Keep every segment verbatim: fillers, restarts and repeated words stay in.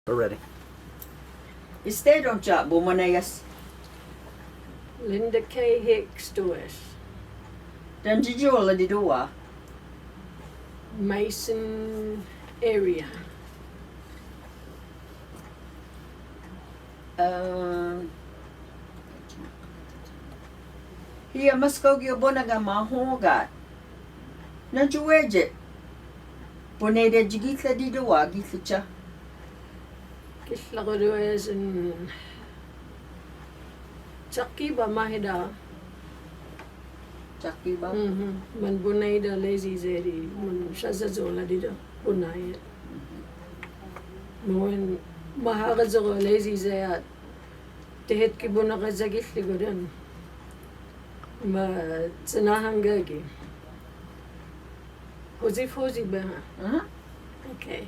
Already. Este don ja bo manayas. Linda K. Hicks tuwas. Dan jijo la di dua. Mason area. Um, Hiya maskau gi o bonaga ma hoga. Na juweje. Bonede jigitla di dua gitla ja. Gitla ko dua sin. Jaki ba mahida. Jaki ba. Mhm. Man bonede lezi zeri man shaza zola di do bonede. Mo en mahara zola lezi zeri. Tehet ki bonaga jagit li godan. Ma tsena hanga gi. Hozi fozi ba ha. Aha. Okay.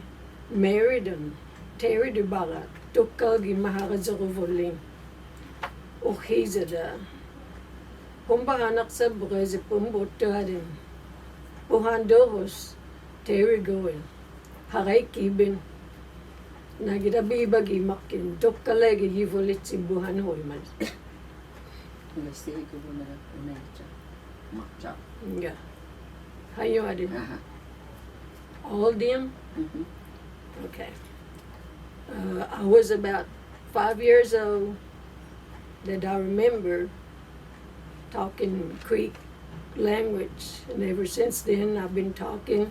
Mary dan. Terry di baga. Tukal gi mahara zogo volin. Ohiza da. Pumba hanak sa buga zi pumbo tuadin. Buhan dohos. Terry going. Hagai kibin. Na gida biba gi makin. Tukal lagi hi volitsin buhan hoi mal. Nga sigi ko na una cha. Makcha. Yeah. Hayo adi. Aha. All them? Mm-hmm. Okay. Uh, I was about five years old that I remember talking Creek language, and ever since then I've been talking.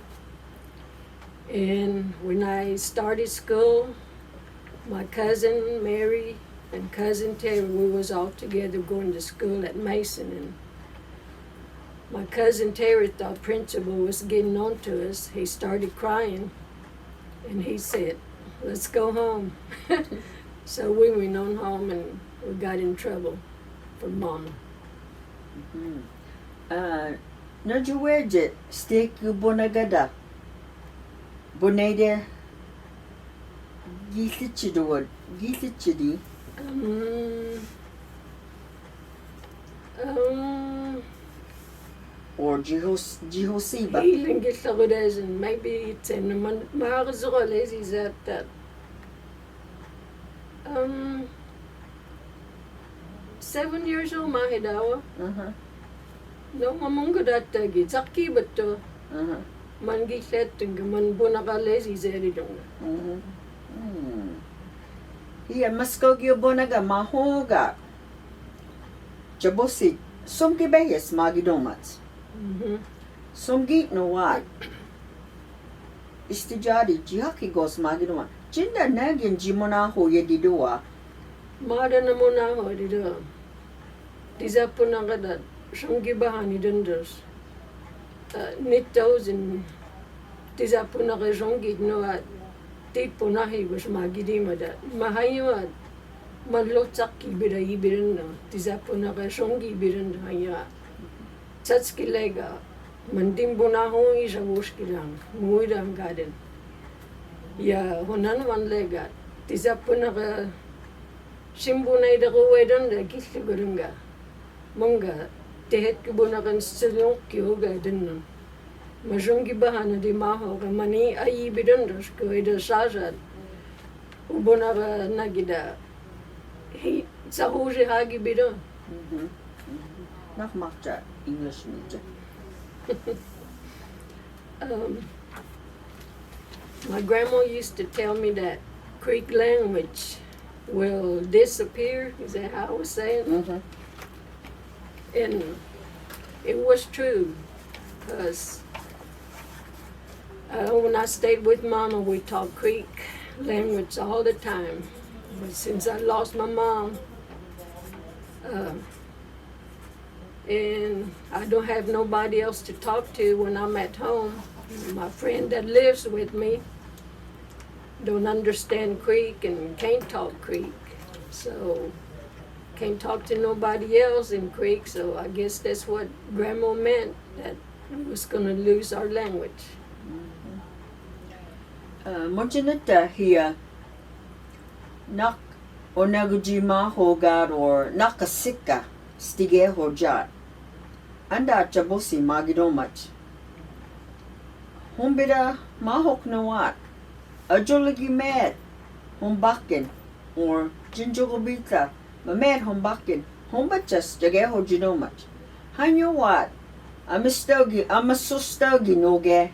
And when I started school, my cousin Mary and cousin Terry, we was all together going to school at Mason. And my cousin Terry thought principal was getting on to us. He started crying, and he said, "Let's go home." So we went on home, and we got in trouble from Mama. Mhm. Ah, na juweje steki bonagada. Bonede. Gisichidi wod. Gisichidi. Um, um, or Jehos-, Jehosiba. Healing gisa godazen. Maybe it's in the man-, mahagazugo lazy that, that. Um, seven years old, mahidawa. Uh-huh. No, mamungu datta gi, zaki bato. Uh-huh. Man gi setunga, man bonaga lazy zeri dunga. Uh-huh. Hmm. Iya, masko gi bonaga, mahoga. Jabosi, som gi behis, magi domat. Mm-hmm. Som gi no wai. Istijadi, jihaki gos magi doma. Jinda nagin jimona ho ye di dua. Mada na mona ho di dua. Diza puna gada, som gi bahani dundos. Uh, nit thousand. Diza puna ga som gi no wai. Ti puna hi gos magi di mada. Mahayi wai. Man lo zaki bida i bida no. Diza puna ga som gi bida no hayi wai. Satski lega, man dim buna hon i sa woski dang, mui dang gaden. Ya, honan wan lega, diza puna ga, sim buna i dago wedan da gisi gurunga. Munga, tehet ki buna kan selong ki oga den no. Ma zong gi bahana di maho ga mani ayi bidan dos ki weda sasad. U buna ga nagida. Hi, sa huji hagi bidan. Mhm. Mhm. Nak makcha English mija. Um, my grandma used to tell me that Creek language will disappear. Is that how I was saying? Mhm. And it was true, 'cause Uh, when I stayed with Mama, we talked Creek language all the time. But since I lost my mom, uh, and I don't have nobody else to talk to when I'm at home, my friend that lives with me don't understand Creek and can't talk Creek. So, can't talk to nobody else in Creek, so I guess that's what Grandma meant, that we was gonna lose our language. Mhm. Uh, mojinita hiya, nak onagujima hogad or nakasika stige hojad. Anda chabosi magidomat. Humbida mahok nawat. Ajolagi met. Hombaken, or jinjogobita, ma men hombaken, hombatas jage ho jinomat. Hanyo wat, a mistagi, a masustagi noge.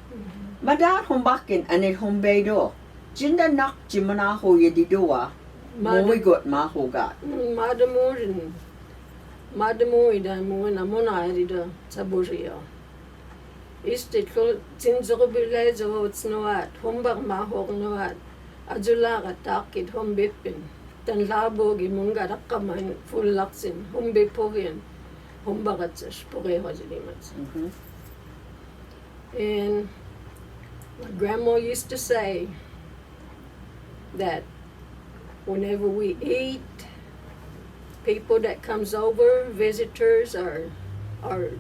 Ma dat hombaken, anil hombeido. Jinda nak jimana ho yedidoa. Mada- Mowigot ma ho gat. Mm, mada murin. Mada muida muina muna yedida saburia. Istit ko jinjogobilejo tsnoat, hombak ma hok noat. Ajula ga takit hombippin. Tan labogi munga dakkaman fullaksin, hombippogin. Hombak atsas poge hojilimat. Mhm. And my grandma used to say that whenever we eat, people that comes over, visitors, or, or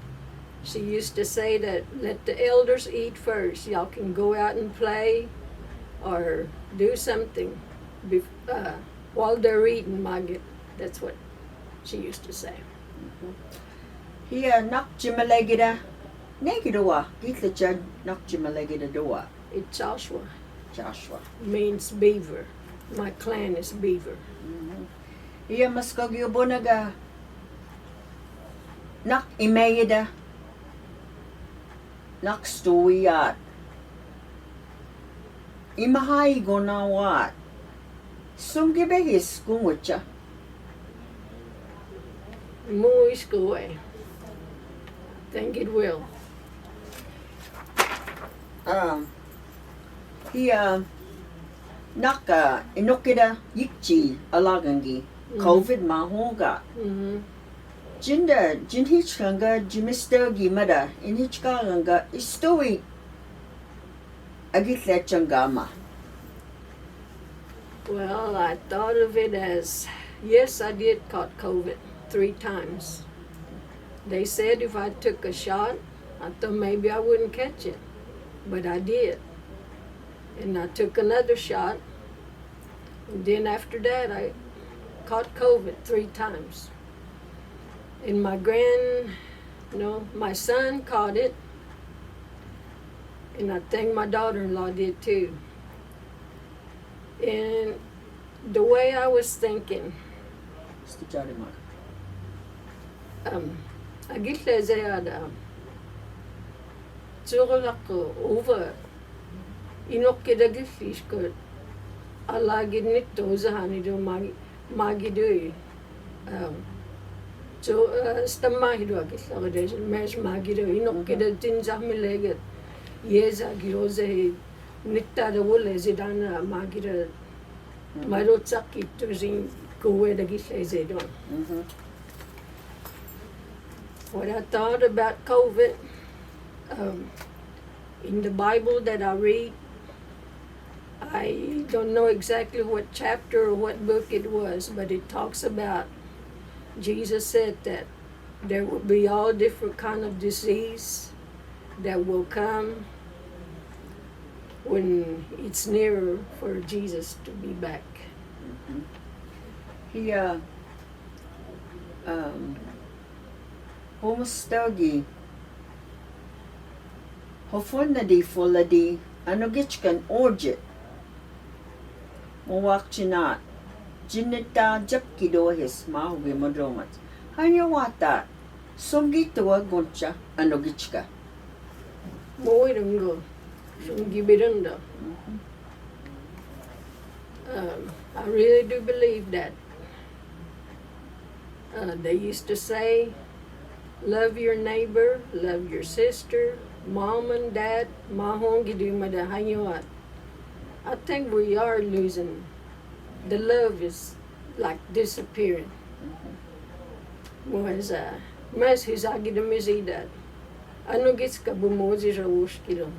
she used to say that, "Let the elders eat first. Y'all can go out and play or do something bef-, uh, while they're eating, Margaret." That's what she used to say. Hiya nak jimalegida. Negidowa, gitleja nak jimalegida dowa. It's Joshua. Joshua. Means beaver. My clan is beaver. Mhm. Hiya maskagi obonaga nak imegida. Nak stuwiat. Imahai gonawat. Sunggi behis kungucha. Muis kuwe. Think it will. Um, hiya, naka, inokida yikji alagangi. Mhm. Covid ma hoga. Mhm. Jinda, jinhichkanga, jimistagi mada, inhichkanga, istui. Agitla changama. Well, I thought of it as, yes, I did caught COVID three times. They said if I took a shot, I thought maybe I wouldn't catch it, but I did. And I took another shot, and then after that, I caught COVID three times. And my grand, no, my son caught it, and I think my daughter-in-law did too. And the way I was thinking, um, agitla zayada, tsurulak over, inokida gitliska, alagid nitto zahani do magi, magi do. Um, so, uh, stamma hidu agitla gede, mes magi do, inokida tin zahmi leget. Yeza giroze hi, nitta da wole zidana magi do. Mhm. Maro tsaki to zin kuwe da gitla zedon. Mhm. What I thought about COVID, um, in the Bible that I read, I don't know exactly what chapter or what book it was, but it talks about, Jesus said that there will be all different kind of disease that will come when it's nearer for Jesus to be back. Mhm. Hiya, um, Homo stagi. Hofonna di fola di, ano gichkan oje. Mo wakchina, jinita jap kido his ma hugi mo domat. Hanyo wata, songi tuwa goncha, ano gichka. Mo wirungo, songi birunda. Mhm. Um, I really do believe that. Uh, they used to say, "Love your neighbor, love your sister, mom and dad, ma hongi di mada hanyo at." I think we are losing. The love is, like, disappearing. Whereas, uh, mas his agi di misi that. Ano gitska bu mozi ra wush kilo.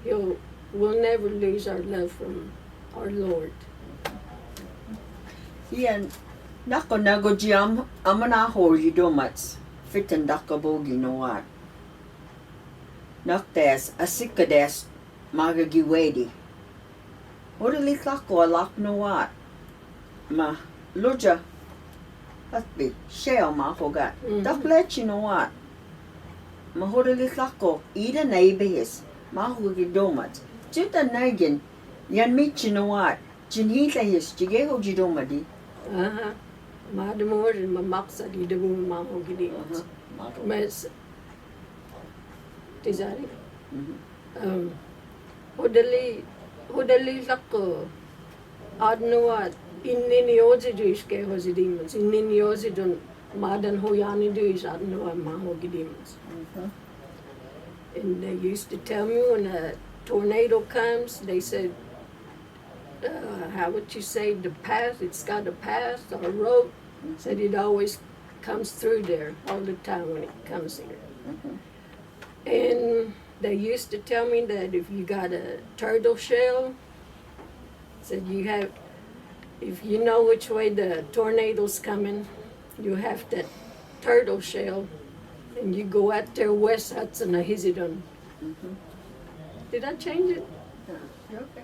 You will never lose our love from our Lord. Hiyan, nako nago ji am, amana ho yi domats, fitan dako bogi no wat. Nak tes, asika des, maga gi wedi. Hori litlako alak no wat. Ma, luja. Hatbi, sheo ma hogat. Mhm. Dak lechi no wat. Ma hori litlako, ida na ibihis. Ma hogi domat. Juta naigin, yan michi no wat. Jinhilaias, jige hojidom madi. Aha. Madu morin ma maksa di debu ma hogidi. Aha. Madu. Mes. Tizari. Mhm. Um, hudali, hudali lako. Adnuat, inin yozi du iske hojidimans, inin yozi dun madan hoyani du is adnuat ma hogidimans. Mhm. And they used to tell me when a tornado comes, they said, uh, how would you say, the path, it's got a path or a road, said it always comes through there all the time when it comes here. Mhm. And they used to tell me that if you got a turtle shell, said you have, if you know which way the tornado's coming, you have that turtle shell, and you go out there west, that's an ahizidon. Mhm. Did I change it? No, you're okay.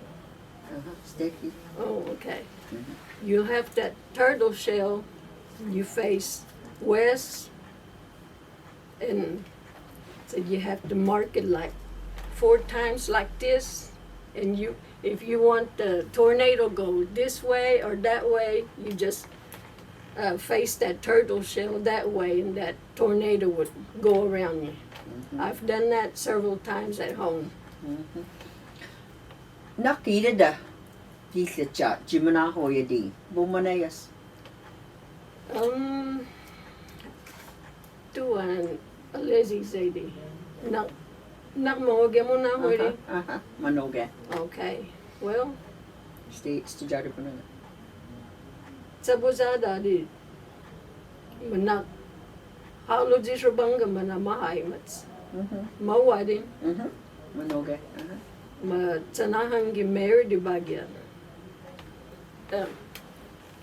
Uh-huh. Sticky. Oh, okay. Mhm. You have that turtle shell, you face west, and so you have to mark it like four times like this, and you, if you want the tornado go this way or that way, you just, uh, face that turtle shell that way, and that tornado would go around you. Mhm. I've done that several times at home. Mhm. Naki dada. Kisa ca, jimena hoyadi. Bumanayas. Um, tuan, a lazy lady. Nak, nak manoge muna hoyadi. Aha, aha, manoge. Okay. Well. Sti, sti jadi punana. Sabuza dadi. Mana, halu di subanga mana mahai mats. Mhm. Mawadi. Mhm. Manoge. Aha. Ma tanahangi meri di bagian. Em,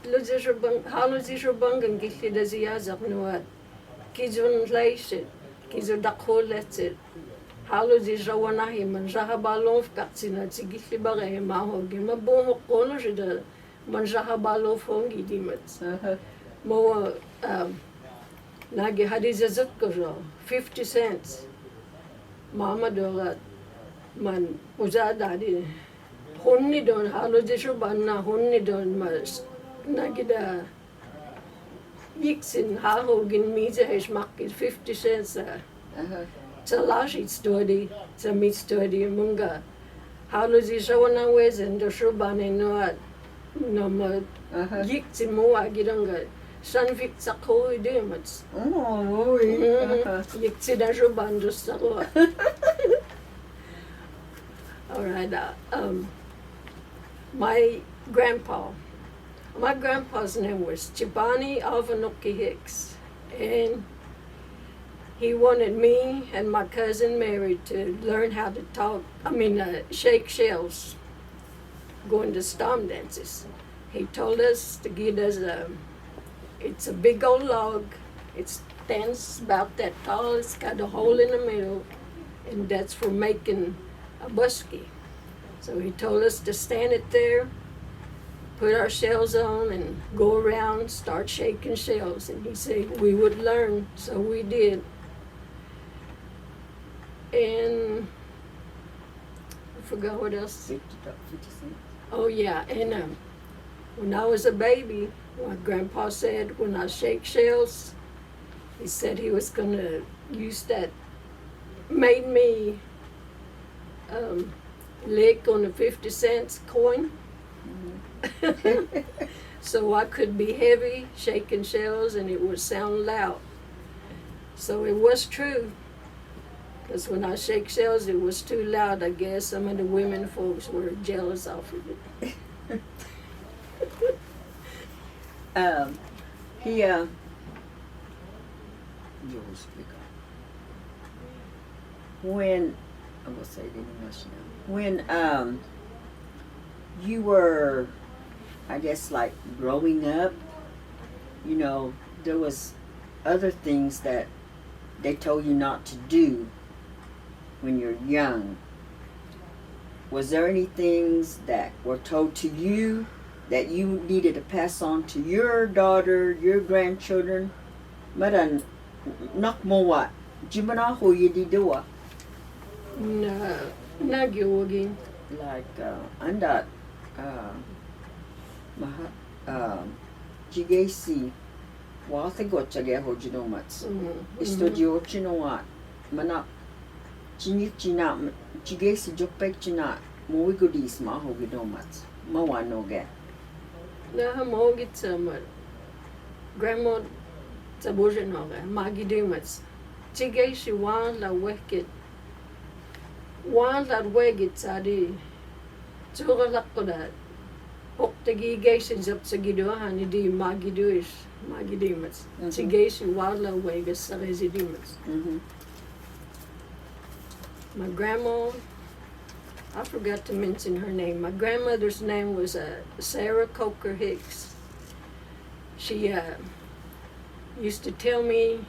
lu di subang, halu di subanga gisi da di yazak nuat. Kijun laisit, kijun dakulesit. Halu di sawana hi man saha balon fkatsina di gisi baga hi mahogi. Ma bon hokolo si da Man saha balo fongi di mats. Aha. Mo, um, nagi hadi zezet ko so, fifty cents. Mama dogat man uza dadi. Honni don, halo jesu banna honni don mas. Nagi da. Yiksin, ha hogin mije hes makki fifty cents, uh, Aha. Sa lasi study, sa mi study munga. Halo di sawana wesen do subane no a, no ma, Aha. Yiksin mo a gidanga. San fik sa ko di mats. Oh, oi. Mhm. Aha. Yiksin da suban do sa ko. All right, uh, um, my grandpa, my grandpa's name was Chibani Avanoki Hicks, and he wanted me and my cousin Mary to learn how to talk, I mean, uh, shake shells, going to storm dances. He told us to get us a, it's a big old log. It's stands about that tall. It's got a hole in the middle, and that's for making a buskey. So he told us to stand it there, put our shells on, and go around, start shaking shells. And he said we would learn, so we did. And I forgot what else. Fifty, fifty cents. Oh, yeah, and, um, when I was a baby, my grandpa said when I shake shells, he said he was gonna use that, made me, um, lick on the fifty cents coin. Mm-hmm. So I could be heavy, shaking shells, and it would sound loud. So it was true. 'Cause when I shake shells, it was too loud, I guess. Some of the women folks were jealous off of it. Um, he, uh, you will speak up. When, I will say it in English now. When, um, you were, I guess, like, growing up, you know, there was other things that they told you not to do when you're young? Was there any things that were told to you that you needed to pass on to your daughter, your grandchildren? Madan nak mowa, jimana ho yedi dewa. Na, na gi wogin. Like, uh, anda, uh, Maha, ah, ḷigeisi, wahtego čage hojinomas. Mhm. Isto, mhm, ḷiočinua, mana, ḷinik ḷina, ḷigeisi jobbek ḷina, moigulis ma hojinomas. Ma wa noge. Naha moogit sama. Grandma, sabože noge, magidimas. Ḷigeisi wala wekit. Wala wekit sadi. Tura lakkoda. Okta gi ḷigeisi jabsagidu hani di magiduis, magidimas. Mhm. Ḷigeisi wala wekit saresidimas. Mhm. My grandma, I forgot to mention her name. My grandmother's name was, uh, Sarah Coker Hicks. She, uh, used to tell me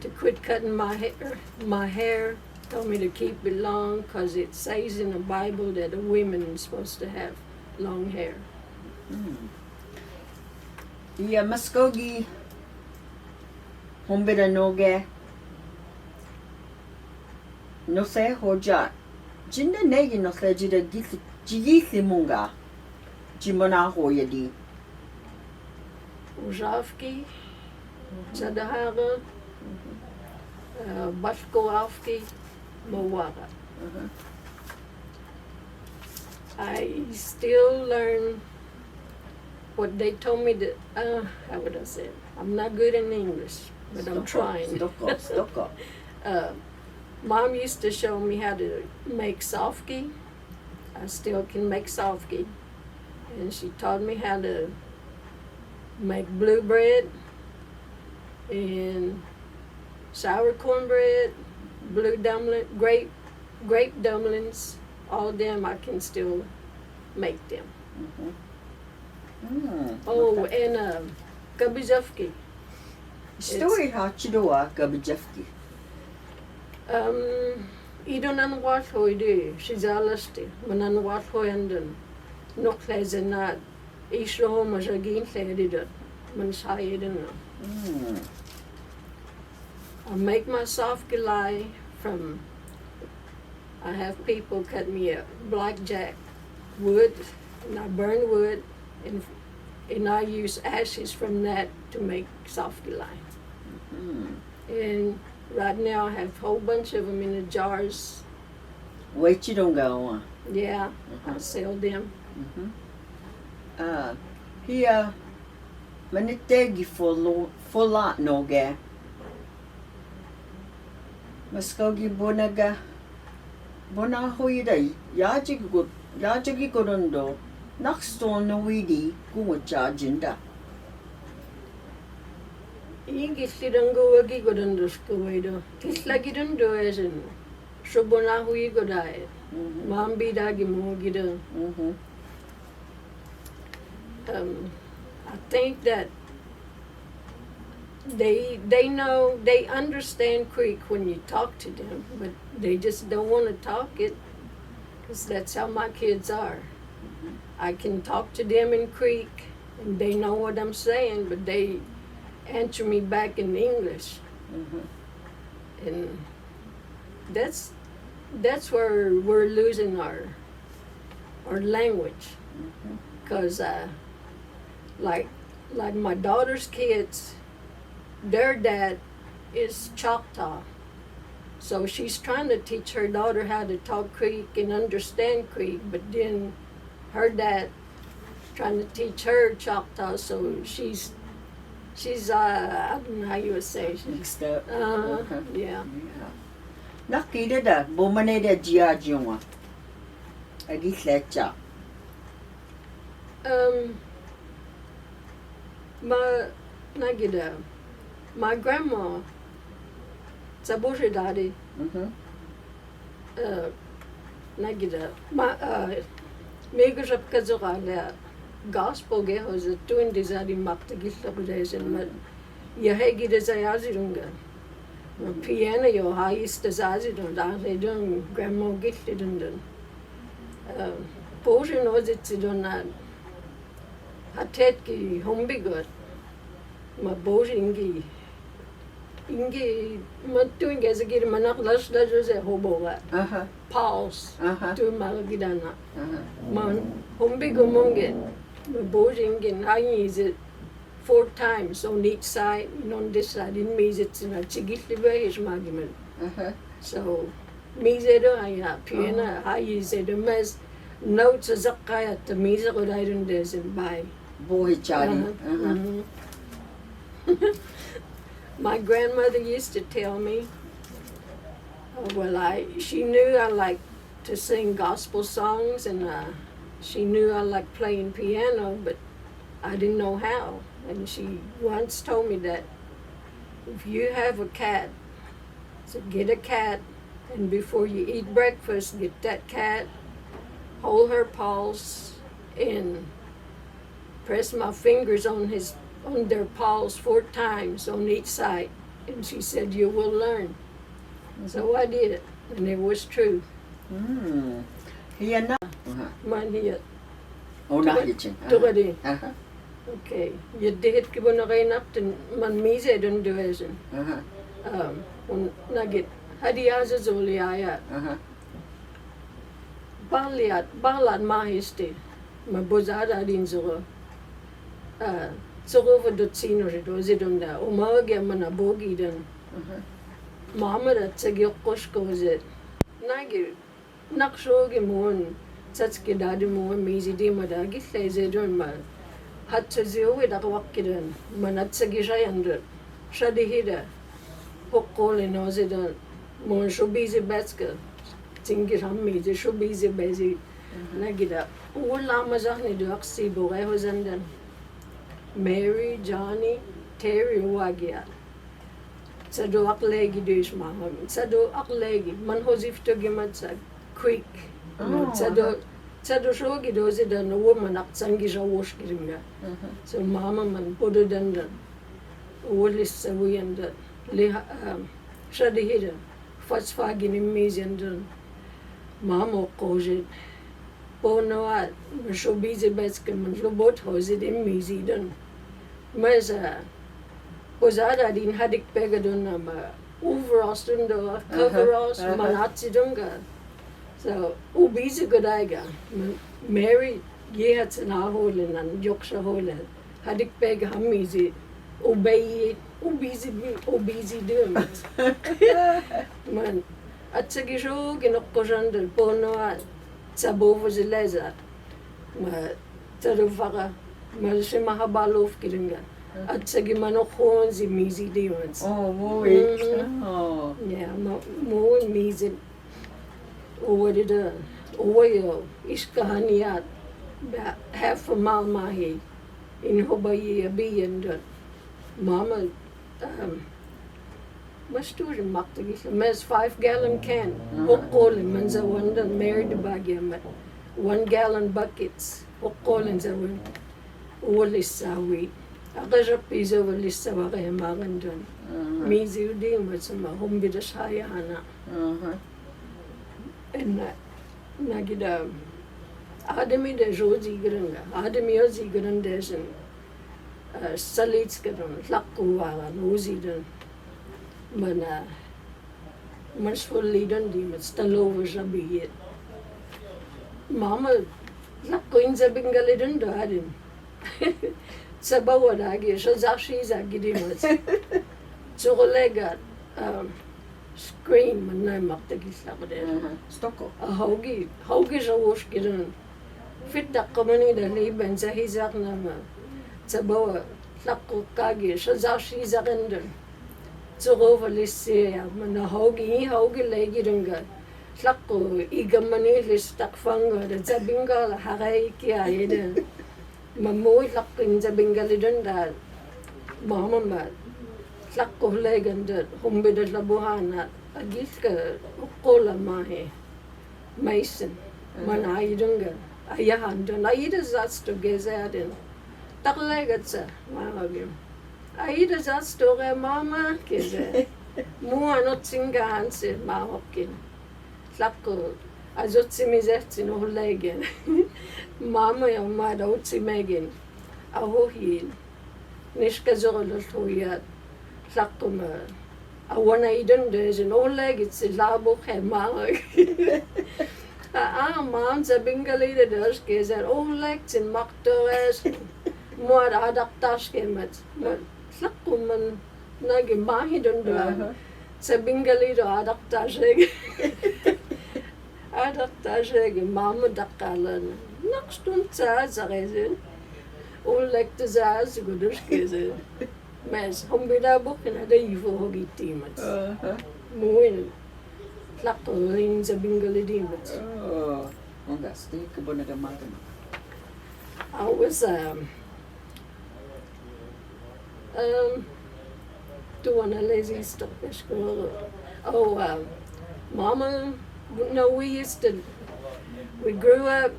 to quit cutting my hair, my hair, told me to keep it long 'cause it says in the Bible that a woman is supposed to have long hair. Mm. Ia, maskagi, hombeda noge, nose hoja, jinda negi nose jida gisi, jigisi munga, jimona hoyadi. Ujavki, Jadahaga, uh, Bashko Avki, Mawara. Uh-huh. I still learn what they told me to, uh, how would I say it? I'm not good in English, but I'm trying. Stoko, stoko. Uh, Mom used to show me how to make sovki. I still can make sovki. And she taught me how to make blue bread and sour corn bread, blue dumpling, grape, grape dumplings. All them I can still make them. Mhm. Mm, oh, okay. And, um, gabijavki. Story ha chidowa gabijavki. Um, idonan watho idi, shizalasti, manan watho endon, nok lezena, isho majagin ledidan, man sayedena. Mm. I make my sovki lei from I have people cut me a blackjack wood, and I burn wood, and, and I use ashes from that to make sovki lei. Mm-hmm. And right now I have a whole bunch of them in the jars. Waichidongawa. Yeah, I sell them. Mm-hmm. Ah, hiya, manitegi folo, fola noge. Maskagi bonaga, bona hoida, yajagi go, yajagi godondo, naksto no widi, gumo chajinda. Ingi sidango wagi godondo sko waido. Kislagi dondo esen. So bona hui godae. Mhm. Mambi dagi mo gida. Mhm. Um, I think that they, they know, they understand Creek when you talk to them, but they just don't wanna talk it, 'cause that's how my kids are. I can talk to them in Creek, and they know what I'm saying, but they answer me back in English. Mm-hmm. And that's, that's where we're losing our, our language. Mm-hmm. 'Cause, uh, like, like my daughter's kids, their dad is Choctaw. So she's trying to teach her daughter how to talk Creek and understand Creek, but then her dad trying to teach her Choctaw, so she's, she's, uh, I don't know how you would say. Mixed up. Uh, uh-huh. Yeah. Yeah. Nakidada, bomaneda jiajiunga. Agi lecha. Um, ma, nagida. My grandma, Sabushi daddy. Mm-hmm. Uh, nagida. Ma, uh, mega shapka zogale gospel ge hoza tun dizadi makta gilta budesen ma. Ya he gida zayazirunga. Ma piano yo ha ista zazirun, da he dun grandma gilta dun dun. Uh, Bushi no zitsi dun na. Hatet ki humbi got. Ma Bushi ingi. Ingi, ma tu ingi asa giri manak las las asa hoboga. Aha. Pause. Aha. Tu maga gidana. Aha. Ma humbi go munge. Bowing-in, ha nyiset four times on each side, and on this side, in miiset sina, chigil liba his magimel. Uh-huh. So, miiset do ha ya, piano, uh-huh, ha nyiset do mas, notes a zakka ya, ta miiset ko da idun desin bai. Bohi chari. Uh-huh. Uh-huh. Mm-hmm. My grandmother used to tell me, uh, well, I, she knew I liked to sing gospel songs, and, uh, she knew I liked playing piano, but I didn't know how. And she once told me that if you have a cat, so get a cat, and before you eat breakfast, get that cat, hold her paws, and press my fingers on his, on their paws four times on each side. And she said, "You will learn." So I did, and it was true. Mm. Hiya na. Aha. Man hiya. Oh, na hiya. Tuka di. Aha. Okay. Yadda hit ki bono kay nak tin man miiset dun duwesin. Aha. Um, un nagit. Hadi aza zoli aya. Aha. Baliat, baliat ma histe. Ma bozada din zoro. Ah, zoro vo dot sino ri do zidonda. O ma ge mana bogi dan. Aha. Mama da tsagi kosko zet. Nagi, nak sogi mon. Tsatski dadi mon miiset di ma da gile zidon ma. Hatsa ziwi da kwak kidan. Ma na tsagi sayanda. Sadi hida. Hokkole no zidon. Mon so busy betska. Tingi hammi, de so busy bezi. Mhm. Nagida. Uwa lama zahni du aksi bo gai hozandan. Mary, Johnny, Terry, wagia. Sado ak legi dus ma. Sado ak legi. Man hozifto gi matsa quick. Oh, sado, aha. Sado sogi dozi dan uwa man ak sangi sa wosh giringa. Mhm. So mama man bodo dandan. Uwa lissa wiyanda. Liha, um, sadi hida. Fas fagin in miiset dan. Mama koze. Bono a, man so busy betska, man so bot hozet in miiset dan. Masa, bozada din hadik pega dun na ma overalls dun do, aha, coveralls, aha, man atsi dunga. So, u busy go daiga. Man, Mary, ye hat na hole nan, yok sa hole. Hadik pega ha miiset, u busy, u busy bi, u busy dun. Man, atsagi so gino kosan del bono a, sa bovo zileza. Ma, Tarufaga, ma se ma habalof kiringa. Atsagi mano honzi miiset di mats. Oh, mo it. Mm. Oh. Yeah, ma, mo miiset. Uwa dida, uwa yo, iska haniat. Ba, half a mile mahi. In hoba ye a biyanda. Mama, um, Masturi makta gisa. Mas five gallon can. Aha. Hokkole man zawandan Mary di bagia ma. One gallon buckets. Hokkole zawan. Uwa lissa wi. Aka zapi zawa lissa wa kaya magandan. Aha. Miiset di ma sama hombi da saya hana. Aha. Ena, nagida. Adami da zo zigiranga. Adami yo zigiranda sin. Ah, salitska dan, lakku walan, uzi dan. Mana, man soli dan di, man stalo wa zabi yet. Mama, lakku in zabingali dan da din. Sabawa dagi, so zashi zagi di mas. So kolega, um, Screen, man nai makta gisa ko de. Aha, stoko. A haugi, haugi sa wos gidan. Fit dakka mani da liban sa hizak nama. Sa bawa, lakku kagi, sa zak hizak endan. Sa go fa lisi ya, man na haugi, haugi legi dunga. Lakku, iga mani lis tak fanga, da zabinga la hagai kia ida. Ma moi lakku in zabingali dun da mama ma lakku legan da humbi da labuhana a giska ukola mahe. Mason. Man aidunga. Ayahan dun. Aida zats to geze adin. Tak legatsa mama gim. Aida zats to ge mama geze. Mua not singa hanse ma hokin. Lakku, a zotsi mi zetsi no hulegen. Mama ya ma da utsi megen. A hohin. Niska zoro lo huyat. Lakku ma. A wana idun dezi no hulegi tsi labu he ma. Aa, maan, Zabingaliida dø as ke sen oleksin maktoes. Muat adaktaš ke mat. Muat lakkuman nagi mahidun dø. Zabingaliida adaktaš ke. Adaktaš ke, Mama dakkalan. Nakstun sa sa ke sen. Olekta sa sa gudus ke sen. Mes, hombida bukina de ifo hogi timat. Muin. Lakko in Zabingaliida timat. Oh, onda stik bona de magama. I was, um, um, tuona lesi stop. Oh, um, Mama, no, we used to, we grew up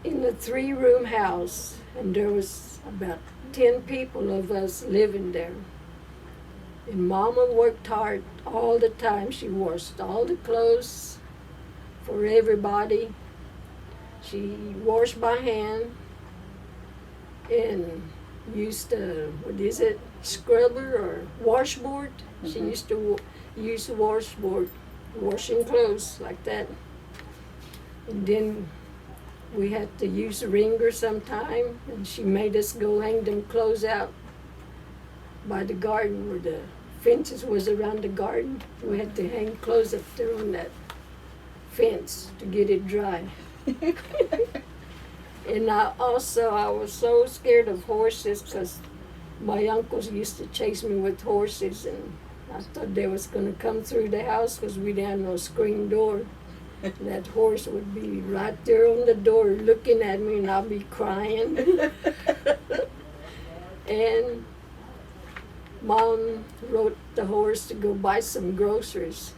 in a three-room house, and there was about ten people of us living there. And Mama worked hard all the time. She washed all the clothes for everybody. She washed by hand and used a, what is it, scrubber or washboard. She used to wa- use washboard, washing clothes like that. And then we had to use wringer sometime, and she made us go hang them clothes out by the garden where the fences was around the garden. We had to hang clothes up there on that fence to get it dry. And I also, I was so scared of horses 'cause my uncles used to chase me with horses, and I thought they was gonna come through the house 'cause we didn't have no screen door. That horse would be right there on the door looking at me, and I'll be crying. And Mom rode the horse to go buy some groceries.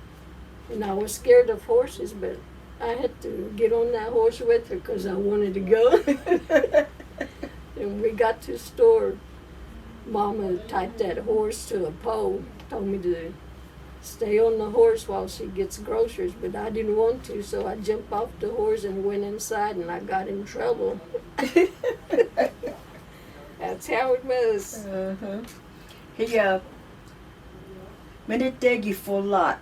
And I was scared of horses, but I had to get on that horse with her 'cause I wanted to go. And we got to store. Mama tied that horse to a pole, told me to stay on the horse while she gets groceries, but I didn't want to, so I jumped off the horse and went inside, and I got in trouble. That's how it was. Hiya, minit tegi full lot.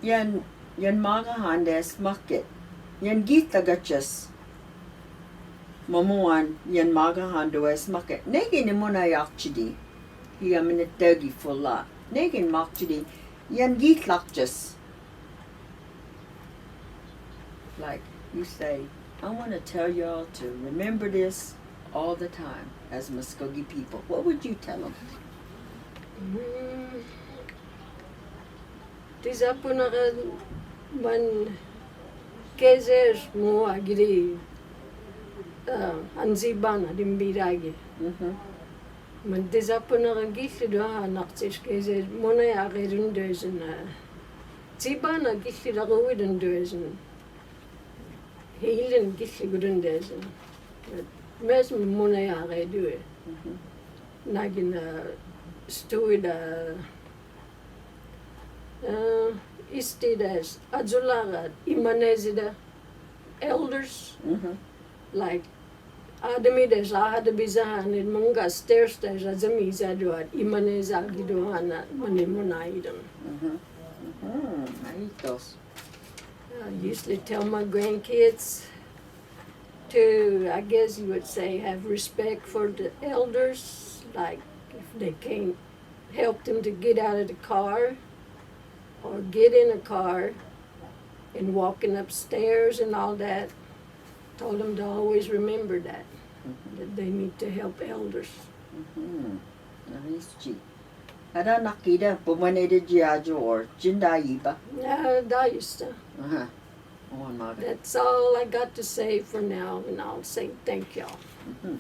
Yan, yan magahan da smaket. Yan gita gachas. Mamuan, yan magahan da smaket. Negi ni muna yakchidi. Hiya minit tegi full lot. Negi ni makchidi. Yan gita lakchas. Like you say, I want to tell y'all to remember this all the time as Muskogee people. What would you tell them? Mm. Ti sa' puna ka man keses mo agiri, ah, ansi bana dimbiragi. Mhm. Man ti sa' puna ka gisi du ha naksis keses mo na ya ke dun desen, ah, Tibana gisi la ko widun desen. Hilin gisi gudun desen. Mes muna ya ke due. Mhm. Nagin, uh, stuida, uh, istidas, ajulaga, imanezida, elders. Mhm. Like, adami des, ahada bizahan, in munga stairs des, azami zaduat, imaneza giduhana, mane munaidan. Mhm. Mhm. Aitos. I usually tell my grandkids to, I guess you would say, have respect for the elders, like, if they can't help them to get out of the car or get in a car and walking upstairs and all that, told them to always remember that, mhm, that they need to help elders. Mhm. Naristi. Ada nakida, pumane de jiajo or jinda iba. Yeah, da yusta. Aha. Oh, mother. That's all I got to say for now, and I'll say thank y'all. Mhm.